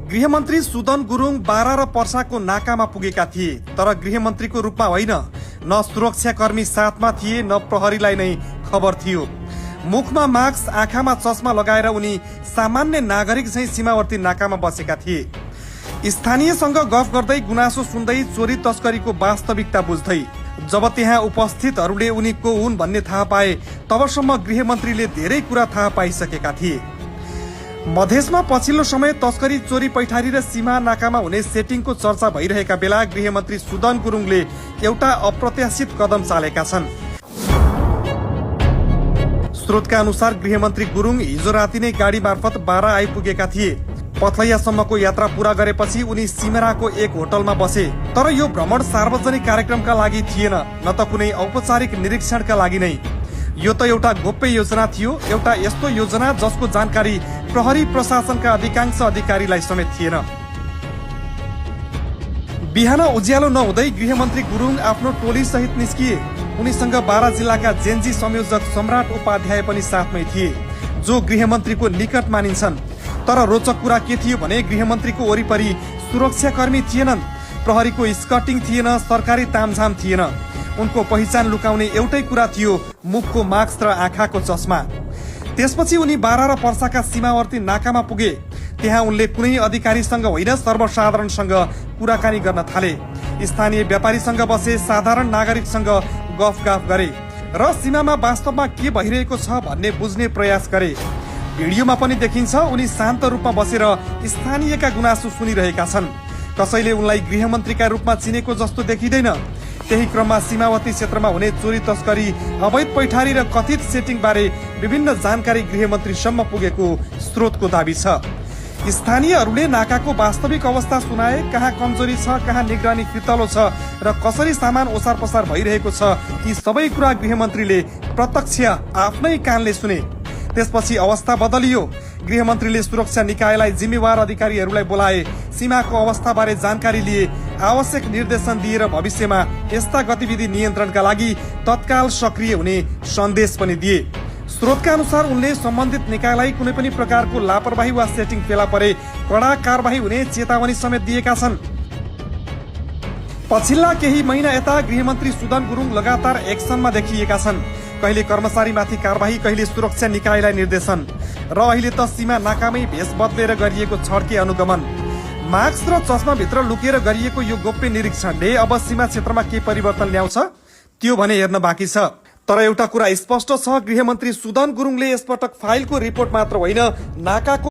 गृहमन्त्री सुदन गुरुङ बारा र पर्साको नाकामा पुगेका थिए, तर गृहमन्त्रीको रूपमा होइन। न सुरक्षाकर्मी साथमा थिए, न प्रहरीलाई नै खबर थियो। मुखमा मास्क, आँखामा चस्मा लगाएर उनी सामान्य नागरिक झैं सीमावर्ती नाकामा बसेका थिए। स्थानीयसँग गफ गर्दै, गुनासो सुन्दै, चोरी तस्करीको वास्तविकता बुझ्दै। जब त्यहाँ उपस्थितहरूले उनी को हुन् भन्ने थाहा पाए, तबसम्म गृहमन्त्रीले धेरै कुरा थाहा पाइसकेका थिए। मधेसमा पछिल्लो समय तस्करी, चोरी, पैठारी र सीमा नाकामा हुने सेटिङको चर्चा भइरहेका बेला गृहमन्त्री सुदन गुरुङले एउटा अप्रत्याशित कदम चालेका छन्। स्रोतका अनुसार गृहमन्त्री गुरुङ हिजो राति नै गाडी मार्फत बारा आइपुगेका थिए। पथलैयासम्मको यात्रा पूरा गरेपछि उनी सिमराको एक होटलमा बसे। तर यो भ्रमण सार्वजनिक कार्यक्रमका लागि थिएन, न त कुनै औपचारिक निरीक्षणका लागि नै। यो त एउटा गोप्य योजना थियो, एउटा यस्तो योजना जसको जानकारी प्रहरी प्रशासनका अधिकांश अधिकारीलाई समेत थिएन। बिहान उज्यालो नहुँदै गृहमन्त्री गुरुङ आफ्नो टोली सहित निस्किए। उनीसँग बारा जिल्लाका जेन्जी संयोजक सम्राट उपाध्याय पनि साथमै थिए, जो गृहमन्त्रीको निकट मानिन्छन्। तर रोचक कुरा के थियो भने गृहमन्त्रीको वरिपरि सुरक्षाकर्मी थिएनन्, प्रहरीको स्कटिङ थिएन, सरकारी तामझाम थिएन। उनको पहिचान लुकाउने एउटै कुरा थियो, मुखको मास्क र आँखाको चस्मा। त्यसपछि उनी बारा र पर्साका सीमावर्ती नाकामा पुगे। त्यहाँ उनले कुनै अधिकारीसँग होइन, सर्वसाधारणसँग कुराकानी गर्न थाले। स्थानीय व्यापारीसँग बसे, साधारण नागरिकसँग गफगाफ गरे र सीमामा वास्तवमा के भइरहेको छ भन्ने बुझ्ने प्रयास गरे। भिडियोमा पनि देखिन्छ उनी शान्त रूपमा बसेर स्थानीयका गुनासो सुनिरहेका छन्। कसैले उनलाई गृहमन्त्रीका रूपमा चिनेको जस्तो देखिँदैन। त्यही क्रममा सीमावर्ती क्षेत्रमा हुने चोरी, तस्करी, अवैध पैठारी र कथित सेटिङ बारे विभिन्न जानकारी गृहमन्त्रीसम्म पुगेको स्रोतको दाबी छ। स्थानीयहरूले नाकाको वास्तविक अवस्था सुनाए, कहाँ कमजोरी छ, कहाँ निगरानी फितलो छ र कसरी सामान ओसार पसार भइरहेको छ, यी सबै कुरा गृहमन्त्रीले प्रत्यक्ष आफ्नै कानले सुने। त्यसपछि अवस्था बदलियो। गृहमन्त्रीले सुरक्षा निकायलाई जिम्मेवार अधिकारीहरूलाई बोलाए, सीमाको अवस्थाबारे जानकारी लिए, आवश्यक निर्देशन दिएर भविष्यमा यस्ता गतिविधि नियन्त्रणका लागि तत्काल सक्रिय हुने सन्देश पनि दिए। स्रोतका अनुसार उनले सम्बन्धित निकायलाई कुनै पनि प्रकारको लापरवाही वा सेटिङ फेला परे कडा कारबाही हुने चेतावनी समेत दिएका छन्। पछिल्ला केही महिना यता गृहमन्त्री सुदन गुरुङ लगातार एक्सनमा देखिएका छन्। कहिले कर्मचारीमाथि कारबाही, कहिले सुरक्षा निकायलाई निर्देशन र अहिले त सीमा नाकामै भेष बदलेर गरिएको छड्के अनुगमन। मास्क र चस्मा भित्र लुकेर गरिएको यो गोप्य निरीक्षणले अब सीमा क्षेत्रमा के परिवर्तन ल्याउँछ त्यो भने हेर्न बाँकी छ। तर एउटा कुरा स्पष्ट छ, गृहमन्त्री सुदन गुरुङले यसपटक फाइलको रिपोर्ट मात्र होइन, नाकाको